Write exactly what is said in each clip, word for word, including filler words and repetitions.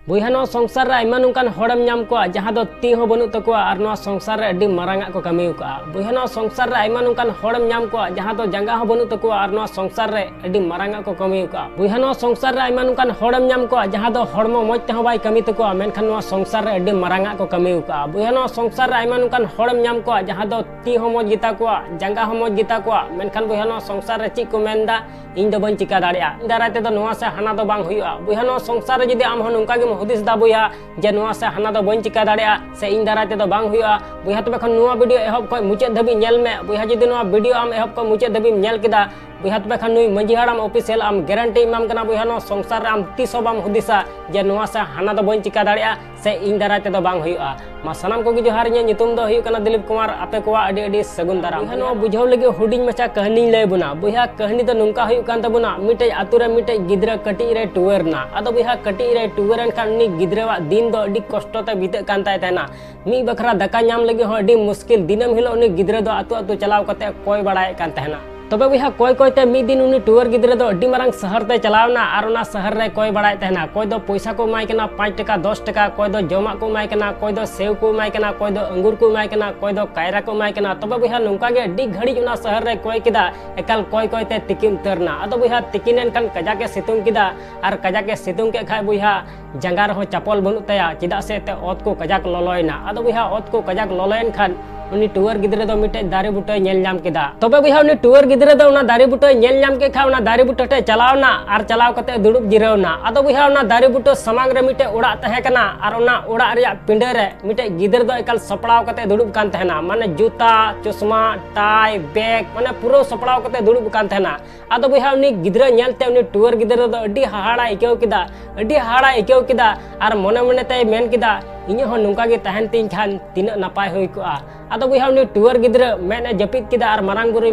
ᱵᱚᱭᱦᱟ, ᱱᱚᱣᱟ ᱥᱚᱝᱥᱟᱨ ᱨᱮ ᱟᱭᱢᱟ ᱱᱚᱝᱠᱟᱱ ᱦᱚᱲᱮᱢ ᱧᱟᱢ ᱠᱚᱣᱟ ᱡᱟᱦᱟᱸ ᱫᱚ ᱛᱤ ᱦᱚᱸ ᱵᱟᱹᱱᱩᱜ ᱛᱟᱠᱚᱣᱟ ᱟᱨ ᱱᱚᱣᱟ ᱥᱚᱝᱥᱟᱨ ᱨᱮ ᱟᱹᱰᱤ ᱢᱟᱨᱟᱝ ᱟᱜ ᱠᱚ ᱠᱟᱹᱢᱤ ᱟᱠᱟᱫᱼᱟ᱾ ᱵᱚᱭᱦᱟ, ᱱᱚᱣᱟ ᱥᱚᱝᱥᱟᱨ ᱨᱮ ᱟᱭᱢᱟ ᱱᱚᱝᱠᱟᱱ ᱦᱚᱲᱮᱢ ᱧᱟᱢ ᱠᱚᱣᱟ ᱡᱟᱦᱟᱸ ᱫᱚ ᱡᱟᱸᱜᱟ ᱦᱚᱸ ᱵᱟᱹᱱᱩᱜ ᱛᱟᱠᱚᱣᱟ ᱟᱨ ᱱᱚᱣᱟ ᱥᱚᱝᱥᱟᱨ ᱨᱮ ᱟᱹᱰᱤ ᱢᱟᱨᱟᱝ ᱟᱜ ᱠᱚ ᱠᱟᱹᱢᱤ ᱟᱠᱟᱫᱼᱟ᱾ ᱵᱚᱭᱦᱟ, ᱱᱚᱣᱟ ᱥᱚᱝᱥᱟᱨ ᱨᱮ ᱟᱭᱢᱟ ᱱᱚᱝᱠᱟᱱ ᱦᱚᱲᱮᱢ ᱧᱟᱢ ᱠᱚᱣᱟ ᱡᱟᱦᱟᱸ ᱫᱚ ᱦᱚᱲᱢᱚ ᱢᱚᱡᱽ ᱛᱮᱦᱚᱸ ᱵᱟᱭ ᱠᱟᱹᱢᱤ ᱛᱟᱠᱚᱣᱟ, ᱢᱮᱱᱠᱷᱟᱱ ᱱᱚᱣᱟ ᱥᱚᱝᱥᱟᱨ ᱨᱮ ᱟᱹᱰᱤ ᱢᱟᱨᱟᱝ ᱟᱜ ᱠᱚ ᱠᱟᱹᱢᱤ ᱟᱠᱟᱫᱼᱟ᱾ ᱵᱚᱭᱦᱟ, ᱱᱚᱣᱟ ᱥᱚᱝᱥᱟᱨ ᱨᱮ ᱟᱭᱢᱟ ᱱᱚᱝᱠᱟᱱ ᱦᱚᱲᱮᱢ ᱧᱟᱢ ᱠᱚᱣᱟ ᱡᱟᱦᱟᱸ ᱫᱚ ᱛᱤ ᱦᱚᱸ ᱢᱚᱡᱽ ᱜᱮᱛᱟ ᱠᱚᱣᱟ, ᱡᱟᱸᱜᱟ ᱦᱚᱸ ᱢᱚᱡᱽ ᱜᱮᱛᱟ ᱠᱚᱣᱟ, ᱢᱮᱱᱠᱷᱟᱱ ᱵᱚᱭᱦᱟ, ᱱᱚᱣᱟ ᱥᱚᱝᱥᱟᱨ ᱨᱮ ᱪᱮᱫ ᱠᱚ ᱢᱮᱱ ᱮᱫᱟ, ᱤᱧ ᱫᱚ ᱵᱟᱹᱧ ᱪᱤᱠᱟ ᱫᱟᱲᱮᱭᱟᱜᱼᱟ, ᱤᱧ ᱫᱟᱨᱟᱭ ᱛᱮᱫᱚ ᱱᱚᱣᱟ ᱥᱮ ᱦᱟᱱᱟ ᱫᱚ ᱵᱟᱝ ᱦᱩᱭᱩᱜᱼᱟ᱾ ᱵᱚᱭᱦᱟ, ᱱᱚᱣᱟ ᱥᱚᱝᱥᱟᱨ ᱨᱮ ᱡᱩᱫᱤ ᱟᱢ ᱦᱚᱸ ᱱᱚᱝᱠᱟ ᱜᱮᱢ ᱦᱩᱫᱤᱥ ᱮᱫᱟ ᱵᱚᱭᱦᱟ, ᱡᱮ ᱱᱚᱣᱟ ᱥᱮ ᱦᱟᱱᱟ ᱫᱚ ᱵᱟᱹᱧ ᱪᱤᱠᱟ ᱫᱟᱲᱮᱭᱟᱜᱼᱟ ᱥᱮ ᱤᱧ ᱫᱟᱨᱟᱭ ᱛᱮᱫᱚ ᱵᱟᱝ ᱦᱩᱭᱩᱜᱼᱟ, ᱵᱚᱭᱦᱟ, ᱛᱚᱵᱮ ᱠᱷᱟᱱ ᱱᱚᱣᱟ ᱵᱷᱤᱰᱤᱭᱳ ᱮᱦᱚᱵ ᱠᱷᱚᱱ ᱢᱩᱪᱟᱹᱫ ᱫᱷᱟᱹᱵᱤᱡ ᱧᱮᱞ ᱢᱮ᱾ ᱵᱚᱭᱦᱟ, ᱡᱩᱫᱤ ᱱᱚᱣᱟ ᱵᱷᱤᱰᱤᱭᱳ ᱟᱢ ᱮᱦᱚᱵ ᱠᱷᱚᱱ ᱢᱩᱪᱟᱹᱫ ᱫᱷᱟᱹᱵᱤᱡ ᱮᱢ ᱧᱮᱞ ᱠᱮᱫᱟ, ᱵᱚᱭᱦᱟ, ᱛᱚᱵᱮ ᱠᱷᱟᱱ ᱱᱩᱭ ᱢᱟᱹᱡᱷᱤ ᱦᱟᱲᱟᱢ ᱚᱯᱷᱤᱥᱤᱭᱟᱞ ᱟᱢ ᱜᱮᱨᱮᱱᱴᱤ ᱮᱢᱟᱢ ᱠᱟᱱᱟ, ᱵᱚᱭᱦᱟ, ᱱᱚᱣᱟ ᱥᱚᱝᱥᱟᱨ ᱨᱮ ᱟᱢ ᱛᱤᱥ ᱦᱚᱸ ᱵᱟᱢ ᱦᱩᱫᱤᱥᱟ ᱡᱮ ᱱᱚᱣᱟ ᱥᱮ ᱦᱟᱱᱟ ᱫᱚ ᱵᱟᱹᱧ ᱪᱤᱠᱟ ᱫᱟᱲᱮᱭᱟᱜᱼᱟ ᱥᱮ ᱤᱧ ᱫᱟᱨᱟᱭ ᱛᱮᱫᱚ ᱵᱟᱝ ᱦᱩᱭᱩᱜᱼᱟ᱾ ᱢᱟ ᱥᱟᱱᱟᱢ ᱠᱚᱜᱮ ᱡᱚᱦᱟᱨ, ᱤᱧᱟᱹᱜ ᱧᱩᱛᱩᱢ ᱫᱚ ᱦᱩᱭᱩᱜ ᱠᱟᱱᱟ ᱫᱤᱞᱤᱯ ᱠᱩᱢᱟᱨ, ᱟᱯᱮ ᱠᱚᱣᱟᱜ ᱟᱹᱰᱤ ᱟᱹᱰᱤ ᱥᱟᱹᱜᱩᱱ ᱫᱟᱨᱟᱢ᱾ ᱵᱚᱭᱦᱟ, ᱱᱚᱣᱟ ᱵᱩᱡᱷᱟᱹᱣ ᱞᱟᱹᱜᱤᱫ ᱦᱩᱰᱤᱧ ᱢᱟᱪᱷᱟ ᱠᱟᱹᱦᱱᱤᱧ ᱞᱟᱹᱭ ᱵᱚᱱᱟ᱾ ᱵᱚᱭᱦᱟ, ᱠᱟᱹᱦᱱᱤ ᱫᱚ ᱱᱚᱝᱠᱟ ᱦᱩᱭᱩᱜ ᱠᱟᱱ ᱛᱟᱵᱚᱱᱟ, ᱢᱤᱫᱴᱮᱡ ᱟᱛᱳ ᱨᱮ ᱢᱤᱫᱴᱮᱡ ᱜᱤᱫᱽᱨᱟᱹ ᱠᱟᱹᱴᱤᱡ ᱨᱮᱭ ᱴᱩᱣᱟᱹᱨ ᱮᱱᱟ᱾ ᱟᱫᱚ ᱵᱚᱭᱦᱟ, ᱠᱟᱹᱴᱤᱡ ᱨᱮᱭ ᱴᱩᱣᱟᱹᱨ ᱮᱱ ᱠᱷᱟᱱ ᱩᱱᱤ ᱜᱤᱫᱽᱨᱟᱹᱣᱟᱜ ᱫᱤᱱ ᱫᱚ ᱟᱹᱰᱤ ᱠᱚᱥᱴᱚ ᱛᱮ ᱵᱤᱛᱟᱹᱜ ᱠᱟᱱ ᱛᱟᱭ ᱛᱟᱦᱮᱱᱟ᱾ ᱢᱤᱫ ᱵᱟᱠᱷᱨᱟ ᱫᱟᱠᱟ ᱧᱟᱢ ᱞᱟᱹᱜᱤᱫ ᱦᱚᱸ ᱟᱹᱰᱤ ᱢᱩᱥᱠᱤᱞ᱾ ᱫᱤᱱᱟᱹᱢ ᱦᱤᱞᱳᱜ ᱩᱱᱤ ᱜᱤᱫᱽᱨᱟᱹ ᱫᱚ ᱟᱛᱳ ᱟᱛᱳ ᱪᱟᱞᱟᱣ ᱠᱟᱛᱮ ᱠᱚᱭ ᱵᱟᱲᱟᱭᱮᱫ ᱠᱟᱱ ᱛᱟᱦᱮᱱᱟ᱾ ᱛᱚᱵᱮ ᱵᱚᱭᱦᱟ, ᱠᱚᱭ ᱠᱚᱭ ᱛᱮ ᱢᱤᱫ ᱫᱤᱱ ᱩᱱᱤ ᱴᱩᱣᱟᱹᱨ ᱜᱤᱫᱽᱨᱟᱹ ᱫᱚ ᱟᱹᱰᱤ ᱢᱟᱨᱟᱝ ᱥᱟᱦᱟᱨ ᱛᱮ ᱪᱟᱞᱟᱣ ᱮᱱᱟ ᱟᱨ ᱚᱱᱟ ᱥᱟᱦᱟᱨ ᱨᱮ ᱠᱚᱭ ᱵᱟᱲᱟᱭᱮᱫ ᱛᱟᱦᱮᱱᱟ᱾ ᱠᱚᱭ ᱫᱚ ᱯᱚᱭᱥᱟ ᱠᱚ ᱮᱢᱟᱭ ᱠᱟᱱᱟ, ᱯᱟᱸᱪ ᱴᱟᱠᱟ, ᱫᱚᱥ ᱴᱟᱠᱟ, ᱠᱚᱭ ᱫᱚ ᱡᱚᱢᱟᱜ ᱠᱚ ᱮᱢᱟᱭ ᱠᱟᱱᱟ, ᱠᱚᱭ ᱫᱚ ᱥᱮᱣ ᱠᱚ ᱮᱢᱟᱭ ᱠᱟᱱᱟ, ᱠᱚᱭ ᱫᱚ ᱟᱹᱝᱜᱩᱨ ᱠᱚ ᱮᱢᱟᱭ ᱠᱟᱱᱟ, ᱠᱚᱭ ᱫᱚ ᱠᱟᱭᱨᱟ ᱠᱚ ᱮᱢᱟᱭ ᱠᱟᱱᱟ᱾ ᱛᱚᱵᱮ ᱵᱚᱭᱦᱟ, ᱱᱚᱝᱠᱟ ᱜᱮ ᱟᱹᱰᱤ ᱜᱷᱟᱹᱲᱤᱡ ᱚᱱᱟ ᱥᱟᱦᱟᱨ ᱨᱮ ᱠᱚᱭ ᱠᱮᱫᱟ, ᱮᱠᱟᱞ ᱠᱚᱭ ᱠᱚᱭ ᱛᱮ ᱛᱤᱠᱤᱱ ᱩᱛᱟᱹᱨ ᱮᱱᱟ᱾ ᱟᱫᱚ ᱵᱚᱭᱦᱟ, ᱛᱤᱠᱤᱱ ᱮᱱ ᱠᱷᱟᱱ ᱠᱟᱡᱟᱠ ᱮ ᱥᱤᱛᱩᱝ ᱠᱮᱫᱟ ᱟᱨ ᱠᱟᱡᱟᱠ ᱮ ᱥᱤᱛᱩᱝ ᱠᱮᱫ ᱠᱷᱟᱡ ᱵᱚᱭᱦᱟ, ᱡᱟᱸᱜᱟ ᱨᱮᱦᱚᱸ ᱪᱟᱯᱚᱞ ᱵᱟᱹᱱᱩᱜ ᱛᱟᱭᱟ, ᱪᱮᱫᱟᱜ ᱥᱮ ᱮᱱᱛᱮ ᱚᱛ ᱠᱚ ᱠᱟᱡᱟᱠ ᱞᱚᱞᱚᱭᱮᱱᱟ᱾ ᱟᱫᱚ ᱵᱚᱭᱦᱟ, ᱚᱛ ᱠᱚ ᱠᱟᱡᱟᱠ ᱞᱚᱞᱚᱭᱮᱱ ᱠᱷᱟᱱ ᱩᱱᱤ ᱴᱩᱣᱟᱹᱨ ᱜᱤᱫᱽᱨᱟᱹ ᱫᱚ ᱢᱤᱫᱴᱮᱡ ᱫᱟᱨᱮ ᱵᱩᱴᱟᱹᱭ ᱧᱮᱞ ᱧᱟᱢ ᱠᱮᱫᱟ᱾ ᱛᱚᱵᱮ ᱵᱚᱭᱦᱟ, ᱩᱱᱤ ᱴᱩᱣᱟᱹᱨ ᱜᱤᱫᱽᱨᱟᱹ ᱫᱚ ᱚᱱᱟ ᱫᱟᱨᱮ ᱵᱩᱴᱟᱹᱭ ᱧᱮᱞ ᱧᱟᱢ ᱠᱮᱫ ᱠᱷᱟᱱ ᱚᱱᱟ ᱫᱟᱨᱮ ᱵᱩᱴᱟᱹ ᱴᱷᱮᱡ ᱪᱟᱞᱟᱣ ᱮᱱᱟ ᱟᱨ ᱪᱟᱞᱟᱣ ᱠᱟᱛᱮ ᱫᱩᱲᱩᱵ ᱡᱤᱨᱟᱹᱣ ᱮᱱᱟ᱾ ᱟᱫᱚ ᱵᱚᱭᱦᱟ, ᱚᱱᱟ ᱫᱟᱨᱮ ᱵᱩᱴᱟᱹ ᱥᱟᱢᱟᱝ ᱨᱮ ᱢᱤᱫᱴᱮᱡ ᱚᱲᱟᱜ ᱛᱟᱦᱮᱸ ᱠᱟᱱᱟ ᱟᱨ ᱚᱱᱟ ᱚᱲᱟᱜ ᱨᱮᱭᱟᱜ ᱯᱤᱸᱰᱟᱹ ᱨᱮ ᱢᱤᱫᱴᱮᱡ ᱜᱤᱫᱟᱹᱨ ᱫᱚ ᱮᱠᱟᱞ ᱥᱟᱯᱲᱟᱣ ᱠᱟᱛᱮ ᱫᱩᱲᱩᱵ ᱠᱟᱱ ᱛᱟᱦᱮᱱᱟ᱾ ᱢᱟᱱᱮ ᱡᱩᱛᱟ, ᱪᱚᱥᱢᱟ, ᱴᱟᱭ, ᱵᱮᱜᱽ, ᱢᱟᱱᱮ ᱯᱩᱨᱟᱹ ᱥᱟᱯᱲᱟᱣ ᱠᱟᱛᱮ ᱫᱩᱲᱩᱵ ᱠᱟᱱ ᱛᱟᱦᱮᱱᱟ᱾ ᱟᱫᱚ ᱵᱚᱭᱦᱟ, ᱩᱱᱤ ᱜᱤᱫᱽᱨᱟᱹ ᱧᱮᱞᱛᱮ ᱩᱱᱤ ᱴᱩᱣᱟᱹᱨ ᱜᱤᱫᱽᱨᱟᱹ ᱫᱚ ᱟᱹᱰᱤ ᱦᱟᱦᱟᱲᱟᱭ ᱟᱹᱭᱠᱟᱹᱣ ᱠᱮᱫᱟ, ᱟᱹᱰᱤ ᱦᱟᱦᱟᱲᱟᱭ ᱟᱹᱭᱠᱟᱹᱣ ᱠᱮᱫᱟ ᱟᱨ ᱢᱚᱱᱮ ᱢᱚᱱᱮ ᱛᱮᱭ ᱢᱮᱱ ᱠᱮᱫᱟ, "ᱤᱧᱟᱹᱜ ᱦᱚᱸ ᱱᱚᱝᱠᱟ ᱜᱮ ᱛᱟᱦᱮᱱ ᱛᱤᱧ ᱠᱷᱟᱱ ᱛᱤᱱᱟᱹᱜ ᱱᱟᱯᱟᱭ ᱦᱩᱭ ᱠᱚᱜᱼᱟ᱾" ᱟᱫᱚ ᱵᱚᱭᱦᱟ, ᱩᱱᱤ ᱴᱩᱣᱟᱹᱨ ᱜᱤᱫᱽᱨᱟᱹ ᱢᱮᱫ ᱮ ᱡᱟᱹᱯᱤᱫ ᱠᱮᱫᱟ ᱟᱨ ᱢᱟᱨᱟᱝ ᱵᱩᱨᱩᱭ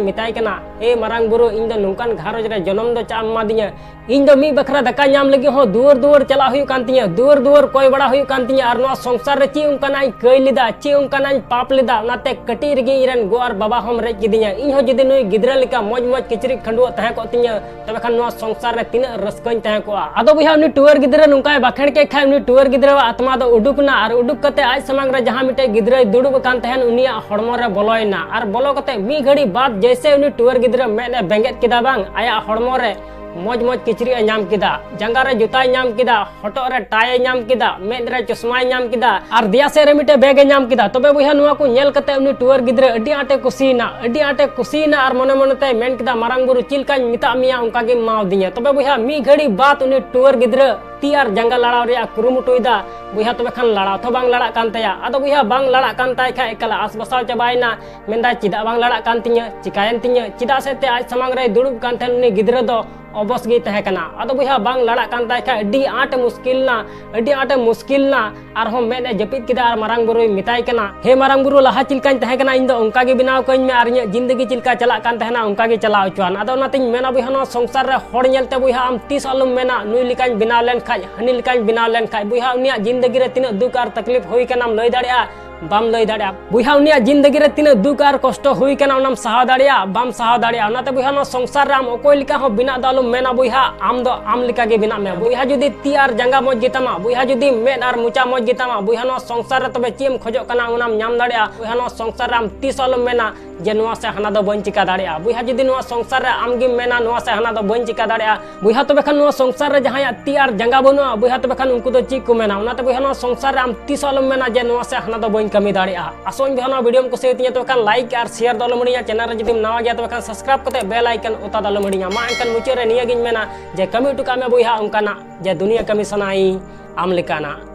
ᱢᱮᱛᱟᱭ ᱠᱟᱱᱟ, "ᱮ ᱢᱟᱨᱟᱝ ᱵᱩᱨᱩ, ᱤᱧ ᱫᱚ ᱱᱚᱝᱠᱟᱱ ᱜᱷᱟᱨᱚᱸᱡᱽ ᱨᱮ ᱡᱚᱱᱚᱢ ᱫᱚ ᱪᱟᱜ ᱮᱢ ᱮᱢᱟᱫᱤᱧᱟ? ᱤᱧ ᱫᱚ ᱢᱤᱫ ᱵᱟᱠᱷᱨᱟ ᱫᱟᱠᱟ ᱧᱟᱢ ᱞᱟᱹᱜᱤᱫ ᱦᱚᱸ ᱫᱩᱣᱟᱹᱨ ᱫᱩᱣᱟᱹᱨ ᱪᱟᱞᱟᱜ ᱦᱩᱭᱩᱜ ᱠᱟᱱ ᱛᱤᱧᱟᱹ, ᱫᱩᱣᱟᱹᱨ ᱫᱩᱣᱟᱹᱨ ᱠᱚᱭ ᱵᱟᱲᱟ ᱦᱩᱭᱩᱜ ᱠᱟᱱ ᱛᱤᱧᱟᱹ, ᱟᱨ ᱱᱚᱣᱟ ᱥᱚᱝᱥᱟᱨ ᱨᱮ ᱪᱮᱫ ᱚᱱᱠᱟᱱᱟᱜ ᱤᱧ ᱠᱟᱹᱭ ᱞᱮᱫᱟ, ᱪᱮᱫ ᱚᱱᱠᱟᱱᱟᱜ ᱤᱧ ᱯᱟᱯ ᱞᱮᱫᱟ, ᱚᱱᱟᱛᱮ ᱠᱟᱹᱴᱤᱡ ᱨᱮᱜᱮ ᱤᱧ ᱨᱮᱱ ᱜᱚ ᱟᱨ ᱵᱟᱵᱟ ᱦᱚᱸᱢ ᱨᱮᱡ ᱠᱤᱫᱤᱧᱟ᱾ ᱤᱧ ᱦᱚᱸ ᱡᱩᱫᱤ ᱱᱩᱭ ᱜᱤᱫᱽᱨᱟᱹ ᱞᱮᱠᱟ ᱢᱚᱡᱽ ᱢᱚᱡᱽ ᱠᱤᱪᱨᱤᱡ ᱠᱷᱟᱹᱰᱩᱣᱟᱹᱜ ᱛᱟᱦᱮᱸ ᱠᱚᱜ ᱛᱤᱧᱟᱹ, ᱛᱚᱵᱮ ᱠᱷᱟᱱ ᱱᱚᱣᱟ ᱥᱚᱝᱥᱟᱨ ᱨᱮ ᱛᱤᱱᱟᱹᱜ ᱨᱟᱹᱥᱠᱟᱹᱧ ᱛᱟᱦᱮᱸ ᱠᱚᱜᱼᱟ᱾ ᱟᱫᱚ ᱵᱚᱭᱦᱟ, ᱩᱱᱤ ᱴᱩᱣᱟᱹᱨ ᱜᱤᱫᱽᱨᱟᱹ ᱱᱚᱝᱠᱟᱭ ᱵᱟᱠᱷᱮᱲ ᱠᱮᱫ ᱠᱷᱟᱡ, ᱩᱱᱤ ᱴᱩᱣᱟᱹᱨ ᱜᱤᱫᱽᱨᱟᱹᱣᱟᱜ ᱟᱛᱢᱟ ᱫᱚ ᱩᱰᱩᱠ ᱮᱱᱟ, ᱟᱨ ᱩᱰᱩᱠ ᱠᱟᱛᱮ ᱟᱡ ᱥᱟᱢᱟᱝ ᱨᱮ ᱡᱟᱦᱟᱸ ᱢᱤᱫᱴᱮᱡ ᱜᱤᱫᱽᱨᱟᱹᱭ ᱫᱩᱲᱩᱵ ᱟᱠᱟᱱ ᱛᱟᱦᱮᱱ, ᱩᱱᱤᱭᱟᱜ ᱦᱚᱲᱢᱚ ᱨᱮ ᱵᱚᱞᱚᱭᱮᱱᱟ᱾ ᱟᱨ ᱵᱚᱞᱚ ᱠᱟᱛᱮ ᱢᱤᱫ ᱜᱷᱟᱹᱲᱤ ᱵᱟᱫ ᱡᱮᱭᱥᱮ ᱩᱱᱤ ᱴᱩᱣᱟᱹᱨ ᱜᱤᱫᱽᱨᱟᱹ ᱢᱮᱫ ᱮ ᱵᱮᱸᱜᱮᱫ ᱠᱮᱫᱟ ᱵᱟᱝ, ᱟᱭᱟᱜ ᱦᱚᱲᱢᱚ ᱨᱮ ᱢᱚᱡᱽ ᱢᱚᱡᱽ ᱠᱤᱪᱨᱤᱡ ᱮ ᱧᱟᱢ ᱠᱮᱫᱟ, ᱡᱟᱸᱜᱟ ᱨᱮ ᱡᱩᱛᱟᱭ ᱧᱟᱢ ᱠᱮᱫᱟ, ᱦᱚᱴᱚᱜ ᱨᱮ ᱴᱟᱭ ᱮ ᱧᱟᱢ ᱠᱮᱫᱟ, ᱢᱮᱫ ᱨᱮ ᱪᱚᱥᱢᱟᱭ ᱧᱟᱢ ᱠᱮᱫᱟ, ᱟᱨ ᱫᱮᱭᱟ ᱥᱮᱫ ᱨᱮ ᱢᱤᱫᱴᱮᱡ ᱵᱮᱜᱽ ᱮ ᱧᱟᱢ ᱠᱮᱫᱟ᱾ ᱛᱚᱵᱮ ᱵᱚᱭᱦᱟ, ᱱᱚᱣᱟ ᱠᱚ ᱧᱮᱞ ᱠᱟᱛᱮ ᱩᱱᱤ ᱴᱩᱣᱟᱹᱨ ᱜᱤᱫᱽᱨᱟᱹ ᱟᱹᱰᱤ ᱟᱸᱴᱮ ᱠᱩᱥᱤᱭᱮᱱᱟ, ᱟᱹᱰᱤ ᱟᱸᱴᱮ ᱠᱩᱥᱤᱭᱮᱱᱟ, ᱟᱨ ᱢᱚᱱᱮ ᱢᱚᱱᱮ ᱛᱮᱭ ᱢᱮᱱ ᱠᱮᱫᱟ, "ᱢᱟᱨᱟᱝ ᱵᱩᱨᱩ, ᱪᱮᱫ ᱞᱮᱠᱟᱧ ᱢᱮᱛᱟᱜ ᱢᱮᱭᱟ, ᱚᱱᱠᱟ ᱜᱮᱢ ᱮᱢᱟᱣᱫᱤᱧᱟ?" ᱛᱚᱵᱮ ᱵᱚᱭᱦᱟ, ᱢᱤᱫ ᱜᱷᱟᱹᱲᱤ ᱵᱟᱫ ᱩᱱᱤ ᱴᱩᱣᱟᱹᱨ ᱜᱤᱫᱽᱨᱟᱹ ᱛᱤ ᱟᱨ ᱡᱟᱸᱜᱟ ᱞᱟᱲᱟᱣ ᱨᱮᱭᱟᱜ ᱠᱩᱨᱩᱢᱩᱴᱩᱭᱮᱫᱟ᱾ ᱵᱚᱭᱦᱟ, ᱛᱚᱵᱮ ᱠᱷᱟᱱ ᱞᱟᱲᱟᱣ ᱛᱚ ᱵᱟᱝ ᱞᱟᱲᱟᱜ ᱠᱟᱱ ᱛᱟᱭᱟ᱾ ᱟᱫᱚ ᱵᱚᱭᱦᱟ, ᱵᱟᱝ ᱞᱟᱲᱟᱜ ᱠᱟᱱ ᱛᱟᱭ ᱠᱷᱟᱡ ᱮᱠᱟᱞ ᱟᱥ ᱵᱟᱥᱟᱣ ᱪᱟᱵᱟᱭᱮᱱᱟ, ᱢᱮᱱᱫᱟᱭ, "ᱪᱮᱫᱟᱜ ᱵᱟᱝ ᱞᱟᱲᱟᱜ ᱠᱟᱱ ᱛᱤᱧᱟᱹ? ᱪᱤᱠᱟᱭᱮᱱ ᱛᱤᱧᱟᱹ?" ᱪᱮᱫᱟᱜ ᱥᱮ ᱮᱱᱛᱮ ᱟᱡ ᱥᱟᱢᱟᱝ ᱨᱮᱭ ᱫᱩᱲᱩᱵ ᱠᱟᱱ ᱛᱟᱦᱮᱱ ᱩᱱᱤ ᱜᱤᱫᱽᱨᱟᱹ ᱫᱚ ᱚᱵᱚᱥ ᱜᱮᱭ ᱛᱟᱦᱮᱸ ᱠᱟᱱᱟ᱾ ᱟᱫᱚ ᱵᱚᱭᱦᱟ, ᱵᱟᱝ ᱞᱟᱲᱟᱜ ᱠᱟᱱ ᱛᱟᱭ ᱠᱷᱟᱡ ᱟᱹᱰᱤ ᱟᱸᱴᱮ ᱢᱩᱥᱠᱤᱞ ᱱᱟ, ᱟᱹᱰᱤ ᱟᱸᱴᱮ ᱢᱩᱥᱠᱤᱞ ᱱᱟ᱾ ᱟᱨᱦᱚᱸ ᱢᱮᱫ ᱮ ᱡᱟᱹᱯᱤᱫ ᱠᱮᱫᱟ ᱟᱨ ᱢᱟᱨᱟᱝ ᱵᱩᱨᱩᱭ ᱢᱮᱛᱟᱭ ᱠᱟᱱᱟ, "ᱦᱮ ᱢᱟᱨᱟᱝ ᱵᱩᱨᱩ, ᱞᱟᱦᱟ ᱪᱮᱫ ᱞᱮᱠᱟᱧ ᱛᱟᱦᱮᱸ ᱠᱟᱱᱟ ᱤᱧ ᱫᱚ, ᱚᱱᱠᱟ ᱜᱮ ᱵᱮᱱᱟᱣ ᱠᱟᱹᱧ ᱢᱮ ᱟᱨ ᱤᱧᱟᱹᱜ ᱡᱤᱱᱫᱮᱜᱤ ᱪᱮᱫ ᱞᱮᱠᱟ ᱪᱟᱞᱟᱜ ᱠᱟᱱ ᱛᱟᱦᱮᱱᱟ ᱚᱱᱠᱟ ᱜᱮ ᱪᱟᱞᱟᱣ ᱦᱚᱪᱚᱣᱟᱱ᱾" ᱟᱫᱚ ᱚᱱᱟᱛᱤᱧ ᱢᱮᱱᱟ ᱵᱚᱭᱦᱟ, ᱱᱚᱣᱟ ᱥᱚᱝᱥᱟᱨ ᱨᱮ ᱦᱚᱲ ᱧᱮᱞᱛᱮ ᱵᱚᱭᱦᱟ ᱟᱢ ᱛᱤᱥ ᱟᱞᱚᱢ ᱢᱮᱱᱟ, "ᱱᱩᱭ ᱞᱮᱠᱟᱧ ᱵᱮᱱᱟᱣ ᱞᱮᱱ ᱠᱷᱟᱡ, ᱦᱟᱹᱱᱤ ᱞᱮᱠᱟᱧ ᱵᱮᱱᱟᱣ ᱞᱮᱱ ᱠᱷᱟᱡ᱾" ᱵᱚᱭᱦᱟ, ᱩᱱᱤᱭᱟᱜ ᱡᱤᱱᱫᱮᱜᱤ ᱨᱮ ᱛᱤᱱᱟᱹᱜ ᱫᱩᱠ ᱟᱨ ᱛᱟᱠᱞᱤᱯ ᱦᱩᱭ ᱠᱟᱱᱟᱢ ᱞᱟᱹᱭ ᱫᱟᱲᱮᱭᱟᱜᱼᱟ? ᱵᱟᱢ ᱞᱟᱹᱭ ᱫᱟᱲᱮᱭᱟᱜᱼᱟ᱾ ᱵᱚᱭᱦᱟ, ᱩᱱᱤᱭᱟᱜ ᱡᱤᱱᱫᱮᱜᱤ ᱨᱮ ᱛᱤᱱᱟᱹᱜ ᱫᱩᱠ ᱟᱨ ᱠᱚᱥᱴᱚ ᱦᱩᱭ ᱠᱟᱱᱟ, ᱚᱱᱟᱢ ᱥᱟᱦᱟᱣ ᱫᱟᱲᱮᱭᱟᱜᱼᱟ? ᱵᱟᱢ ᱥᱟᱦᱟᱣ ᱫᱟᱲᱮᱭᱟᱜᱼᱟ᱾ ᱚᱱᱟᱛᱮ ᱵᱚᱭᱦᱟ, ᱱᱚᱣᱟ ᱥᱚᱝᱥᱟᱨ ᱨᱮ ᱟᱢ ᱚᱠᱚᱭ ᱞᱮᱠᱟ ᱦᱚᱸ ᱵᱮᱱᱟᱜ ᱫᱚ ᱟᱞᱚᱢ ᱢᱮᱱᱟ ᱵᱚᱭᱦᱟ, ᱟᱢ ᱫᱚ ᱟᱢ ᱞᱮᱠᱟ ᱜᱮ ᱵᱮᱱᱟᱜ ᱢᱮ᱾ ᱵᱚᱭᱦᱟ, ᱡᱩᱫᱤ ᱛᱤ ᱟᱨ ᱡᱟᱸᱜᱟ ᱢᱚᱡᱽ ᱜᱮᱛᱟᱢᱟ, ᱵᱚᱭᱦᱟ, ᱡᱩᱫᱤ ᱢᱮᱫ ᱟᱨ ᱢᱚᱪᱟ ᱢᱚᱡᱽ ᱜᱮᱛᱟᱢᱟ, ᱵᱚᱭᱦᱟ, ᱱᱚᱣᱟ ᱥᱚᱝᱥᱟᱨ ᱨᱮ ᱛᱚᱵᱮ ᱪᱮᱫ ᱮᱢ ᱠᱷᱚᱡᱚᱜ ᱠᱟᱱᱟ, ᱚᱱᱟᱢ ᱧᱟᱢ ᱫᱟᱲᱮᱭᱟᱜᱼᱟ᱾ ᱵᱚᱭᱦᱟ, ᱱᱚᱣᱟ ᱥᱚᱝᱥᱟᱨ ᱨᱮ ᱟᱢ ᱛᱤᱥ ᱦᱚᱸ ᱟᱞᱚᱢ ᱢᱮᱱᱟ ᱡᱮ ᱱᱚᱣᱟ ᱥᱮ ᱦᱟᱱᱟ ᱫᱚ ᱵᱟᱹᱧ ᱪᱤᱠᱟ ᱫᱟᱲᱮᱭᱟᱜᱼᱟ᱾ ᱵᱚᱭᱦᱟ, ᱡᱩᱫᱤ ᱱᱚᱣᱟ ᱥᱚᱝᱥᱟᱨ ᱨᱮ ᱟᱢ ᱜᱮᱢ ᱢᱮᱱᱟ ᱱᱚᱣᱟ ᱥᱮ ᱦᱟᱱᱟ ᱫᱚ ᱵᱟᱹᱧ ᱪᱤᱠᱟ ᱫᱟᱲᱮᱭᱟᱜᱼᱟ, ᱵᱚᱭᱦᱟ, ᱛᱚᱵᱮ ᱠᱷᱟᱱ ᱱᱚᱣᱟ ᱥᱚᱝᱥᱟᱨ ᱨᱮ ᱡᱟᱦᱟᱸᱭᱟᱜ ᱛᱤ ᱟᱨ ᱡᱟᱸᱜᱟ ᱵᱟᱹᱱᱩᱜᱼᱟ, ᱵᱚᱭᱦᱟ, ᱛᱚᱵᱮ ᱠᱷᱟᱱ ᱩᱱᱠᱩ ᱫᱚ ᱪᱮᱫ ᱠᱚ ᱢᱮᱱᱟ? ᱚᱱᱟᱛᱮ ᱵᱚᱭᱦᱟ, ᱱᱚᱣᱟ ᱥᱚᱝᱥᱟᱨ ᱨᱮ ᱟᱢ ᱛᱤᱥ ᱦᱚᱸ ᱟᱞᱚᱢ ᱢᱮᱱᱟ ᱡᱮ ᱱᱚᱣᱟ ᱥᱮ ᱦᱟᱱᱟ ᱫᱚ ᱵᱟᱹᱧ ᱠᱟᱹᱢᱤ ᱫᱟᱲᱮᱭᱟᱜᱼᱟ᱾ ᱟᱥᱚᱜ ᱟᱹᱧ ᱵᱚᱭᱦᱟ, ᱱᱚᱣᱟ video ᱮᱢ ᱠᱩᱥᱤᱭᱟᱛᱤᱧᱟ, ᱛᱚᱵᱮ ᱠᱷᱟᱱ like ᱟᱨ share ᱫᱚ ᱟᱞᱚᱢ ᱦᱤᱲᱤᱧᱟ᱾ Channel ᱨᱮ ᱡᱩᱫᱤᱢ ᱱᱟᱣᱟ ᱜᱮᱭᱟ, ᱛᱚᱵᱮ ᱠᱷᱟᱱ subscribe ᱠᱟᱛᱮ bell icon ᱚᱛᱟ ᱫᱚ ᱟᱞᱚᱢ ᱦᱤᱲᱤᱧᱟ᱾ ᱢᱟ ᱮᱱᱠᱷᱟᱱ ᱢᱩᱪᱟᱹᱫ ᱨᱮ ᱱᱤᱭᱟᱹ ᱜᱤᱧ ᱢᱮᱱᱟ ᱡᱮ ᱠᱟᱹᱢᱤ ᱦᱚᱴᱚ ᱠᱟᱜ ᱢᱮ ᱵᱚᱭᱦᱟ ᱚᱱᱠᱟᱱᱟᱜ ᱡᱮ ᱫᱩᱱᱤᱭᱟᱹ ᱠᱟᱹᱢᱤ ᱥᱟᱱᱟᱭᱤᱧ ᱟᱢ ᱞᱮᱠᱟᱱᱟᱜ᱾